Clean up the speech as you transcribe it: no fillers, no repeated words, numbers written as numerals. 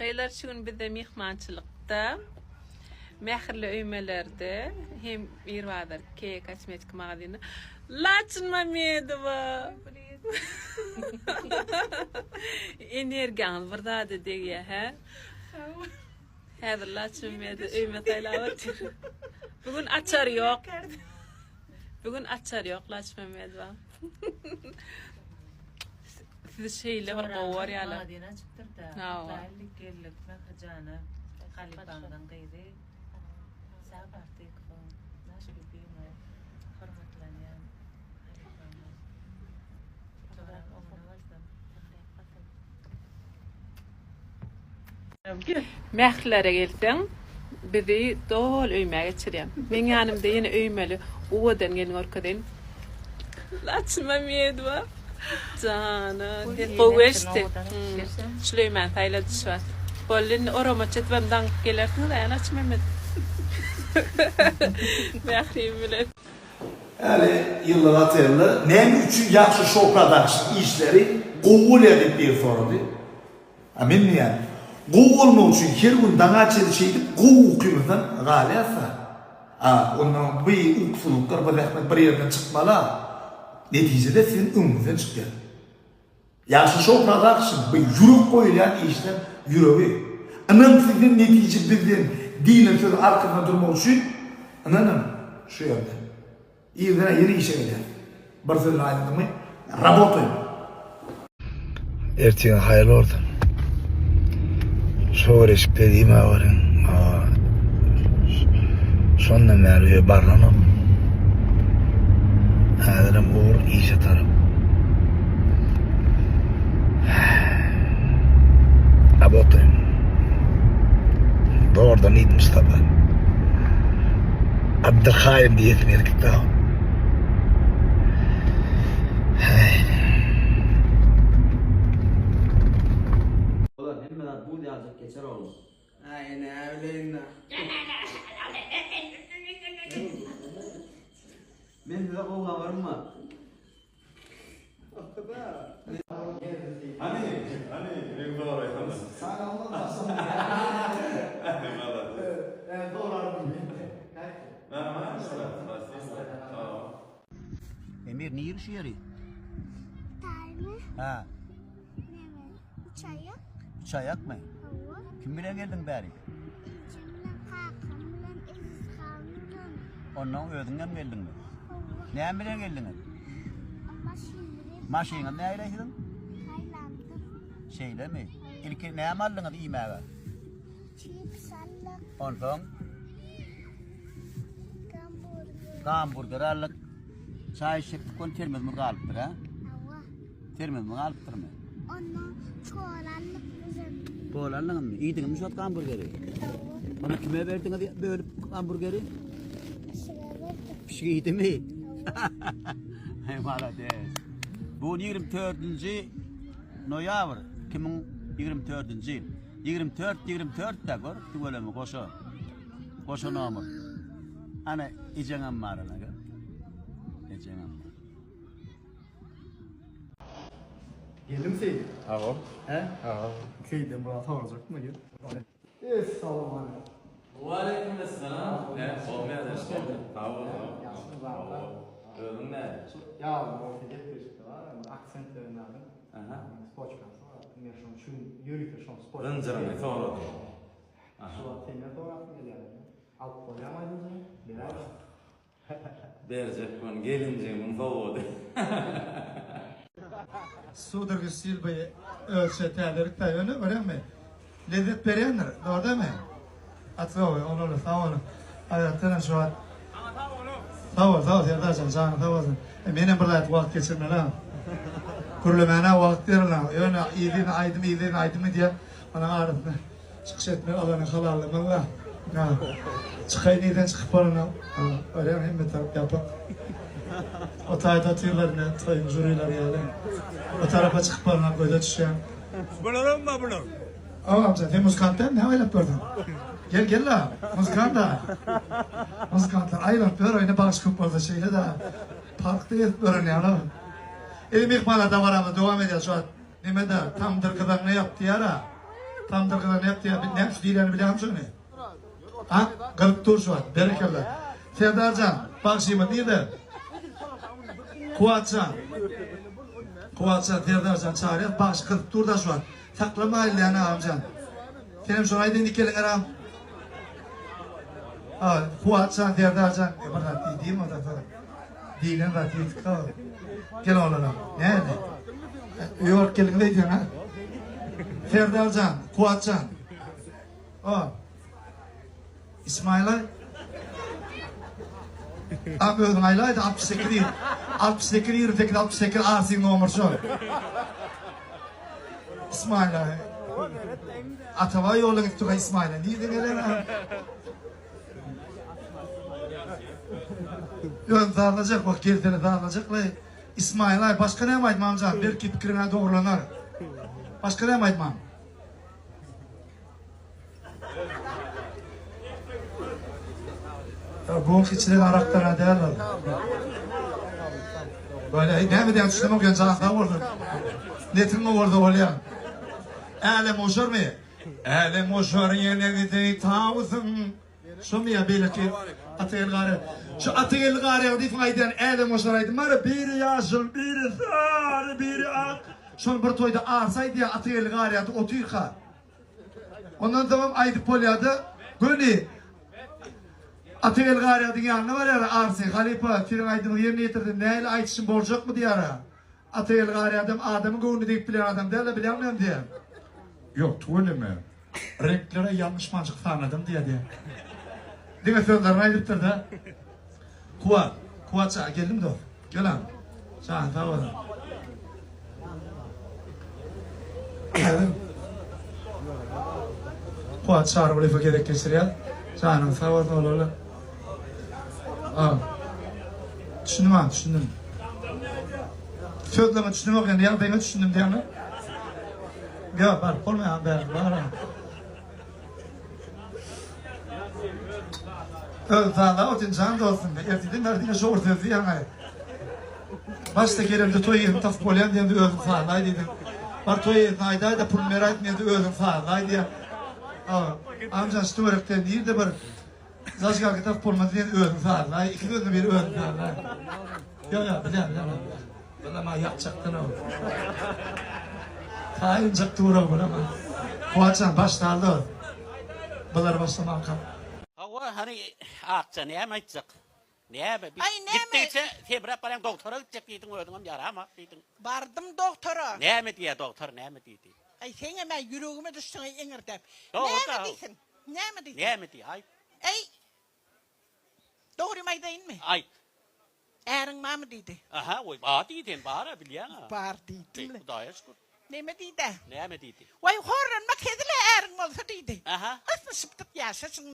Gyzlar şu gün bizde myhmançylykda Mähirli öýmelerde hem Mirbazar K kosmetika magazynda Laçyn Mamedowa. Energiýaňyz bir zada degýär hä? Häzir Laçyn Mamedowa öýme saýlap otyr. Bu gün açar ýok. Bu gün açar ýok Laçyn Mamedowa. Sizi şeýle bir gowy görýärler. Magazin açypdyr-da. Hawa. Geldik, geldik. Mährijana halypamyzyň gyzy. Sag Artykowyň naş lýubimyý hormatlanýan halypamyz. Joram oňuna bolsun. Taňryýalkasyn. Mährilere gelseň, bizi doly öýmä geçirýär. Meň ýanymda ýene öýmeli owadan gelin görkezeýin. Laçyn Mamedowa. Jana, sen gowy eşitdi. Şuleýmany saýlady şu wagt. Boldy indi orama çetibem daňyp gelersiňiz-ä Laçyn Memet. Mährim bilen. Häli Ýyldyz otelde näme üçin ýagşy şou prodakşn işleri gowy bolýar diýip biri sorady. A men diýýän, gowy bolmak üçin her gün daňa çenli şeýdip gowy ukymyzdan galýas-a. A onda bu ukusyzlyklar, bu zähmet bir ýerden çykmaly-a. Netijede siziň öňüňizden çykýar. Ýagşy şou prodakşn bu ýürek goýulýan işler ýüregi. Ynam sizden netije bizden diýlen söz arkasynda durmak üçin ynanyň şu ýerde. Irden ýene işe gelýär. Bir sözle aýdyldymy, rabotaýym. Ertiriň haýyrly bolsun. Şo bir eşikde diýme baryň. Şondan bäri öýe barlanok. Häzirem ugur işe tarap. Rabotaýym. Zordan iýdim şu sapar. Abdylhaýym diýesim gelip gitdi. Bolar, hemme zat buz ýaljak geçer oglum. Aý, näbileýin-dä. Men size gowy habarym bar. Hany, hany, meň zoraýsana. Emir nir şu ýeri? Taýmy? Ha. Neme? Uçaýak. Uçaýakmy? Hawa. Kim bilen geldiň bärik? Ejem bilen, kakam bilen, Eziz han bilen. Ondan özüň hem geldiňmi? Hawa. Näme bilen geldiňiz? Maşyn bilen. Maşynyňyz nähili siziň? Taýlandyr. Şeýlemi? Ilki näme aldyňyz iýmäge? Çips aldyk. Onsoň? Gamburger. Gamburger aldyk. Çaý içjekdik, ony termozymyz galypdyr, hä? Hawa. Termozymyz galypdyrmy? Ondan kola aldyk bizem. Kola aldyňyzmy? Iýdiňizmi şu wagt gamburgeri? Hawa. Ony kime berdiňiz bölüp gamburgeri? Pişige berdik. Pişik iýdimi? Haý, malades. Bu gün 24-nji noýabr 2024-nji ýyl. 24 24 da gör, tüweleme goşa. Goşa nomer. Ana ejeňem bar ana gör. Ejeňem bar. Geldim Seýdi. Hawa. He? Hawa. Seýdiden bir zat sorajakmy gel. Essalamu Waleýkim essalam. Näme, gowmy ýagdaý? Sag bol. Ýagşymy zatlar? Özüň näme? Şu ýagly bolsa gepleşikde bar, aksent bilen adam. Aha. Spoçkasy bar. Men şoň şu gün ýörite şoň spoçkasyny. Zynjyryny soradym. Şu wagt senden sorasym gelýär. Alyp bolýarmy aýdymjyny? Beräýiň. Berjek gün gelinjigimiň sowgady. Sudurgy stil bu özçe täzelik-dä ýöne görýäňmi lezzet berýändir dogry dälmi? Gaty gowy olarly sag boluň. Aýratynam şu wagt Sag bol sag bol Serdarjan janyň sag bolsun. E, menem bir zat wagt geçirmeli-ä. Gürlemäne wagt berilä. Ýöne yzy-yzyna aýdym yzy-yzyna aýdym gidýär. Onuň arasynda Çykyş etmek Allanyň halallygyna. Ha. Çykaýyn nirden çykyp bolany. Ha, görýäň hemme tarap ýapyk. O taýda otyrlar ine toýuň žurileri ýaly. O tarapa çykyp bolana göze düşýäň. Bularam bar bular. Aw amca sen muzykant dälmi näme aýlap gördüň? Gel gel la muzykant da. Muzykantlar aýlanyp ýör ine bagşy köp bolsa şeýle da. Parkda gezip ýören ýaly. Eý myhmanlar dabaramyz dowam edýär şu wagt. Neme-de, tamdyr gyzanňa ýap diýýär-ä. Tamdyr gyzan ýapdy ýa näme şu diýleni bilýäňmi şony? Ha? Gyzyp dur şu wagt. Berekella. Serdarjan, bagşymyz nirde? Kuwatjan. Kuwatjan, Serdarjan çagyrýas. Bagşy gyzyp dur da şu wagt. Saklamaýly diýýän agamjan. Senem şony aýdaýyn ikeliň aram. Ha, Kuwatjan, Serdarjan e, bir zat diý diýme ondan soň. Diýlen zat ýetik ha. Gel oglanam. Näme? Öýe baryp geldiňiz öýdýän ha? Serdarjan, Kuwatjan. O. Ismaila. A özüň aýlaýdy 68 ýyl. 68 28 68 Arsyň nomeri şol. Ismaila. Atabaý ýola gitdi Ismaila. Nirden gelen ha? Özüm sazlajak bak gelsene sazlajaklaý. Ismail aý başga näme aýtmam jan belki pikiriňe dogrylanar. Başga näme aýtmam. Ya bu içilen arakdan ha däl ol. Böyle näme diýen düşünemok ýa jan sag bolsun. Netiň bolsa bolýar. Älem oşarmy? Älem oşar ýelegi deý tawusyň. Şomy ýa beýleki Atageldi Gary. Şu Atageldi Garýagdyýewiň aýdýan Älem oşar aýdymy bar-a, biri ýaşyl, biri sary, biri ak. Şony bir toýda Arsa aýdýar, Atageldi Garýagdy otyrka. Ondan soňam aýdyp bolýar-da, göni Atageldi Garýagdyň ýanyna barýar Arsy, Halypa, siziň aýdymyňyzy ýerine ýetirdim, nähili aýdyşym boljakmy diýýär-ä. Atageldi Garýagdam adamyň göwnüne degip bilýän adam däl-de, bilýäňmi näme diýýär? Ýok, tüweleme. Reňklere ýalňyşmanjyk sanadym diýýär diýýär. Diňe sözlerini aýdypdyr-da. Kuwat, Kuwat çaga geldiňmi dost? Gel a. Janyň sag bolsun. Kuwat Çarygulyýewe gezek geçirýär. Janyň sag bolsun oglum. A. Düşündim a, düşündim. Sözleriňe düşünemok ýöne ýagdaýyňa düşündim diýýäňmi? Ýok, baryp bolmaýar bäri, bar. Öz sazlap otyryn jan dostum. Ertirden bäri diňe şo bir söz diýýäň-aý. Başda gelemde toý ýerini tapyp bolýan diýemde özüň sazlaý diýdiň. Bar toý ýerini aýdaý-da puluny beräýt diýemde özüň sazlaý diýýäň. Agamjan şu töwerekde nirde bir zažigalka tapyp bolmaz diýen özüň sazlaý. Iki sözüň biri özüň sazlaý. Ýok ýok bilýän bilýän. Bulam-a ýakjakdan-ow. Taýynjak dur-ow bulam-a. Kuwatjan başla dost. Bular başlamanka. Hawa, hany Akja näme aýtjak? Näme? Aý, näme? Gitdigiçe semräp barýaň, dogtora gitjek diýdiň, özüňem ýaramak diýdiň. Bardym dogtora. Näme diýýär dogtor, näme diýdi? Aý, seňem-ä ýüregime düşdüň-eý eňirdäp. Dogry-da. Näme diýsin? Näme diýsin? Näme diýýär, aýt. Äý, dogrymy aýdaýynmy? Aýt. Äriň barmy diýdi. Aha, goý, bar diý sen, bar-a, bilýäň-ä. Bar diýdim-le. Hudaýa şükür. Neme diýd-ä? Näme diýdi? Waý, horlanma kezil-ä äriň bolsa diýdi. Aha. Ysnyşypdyk ýaşaşyň.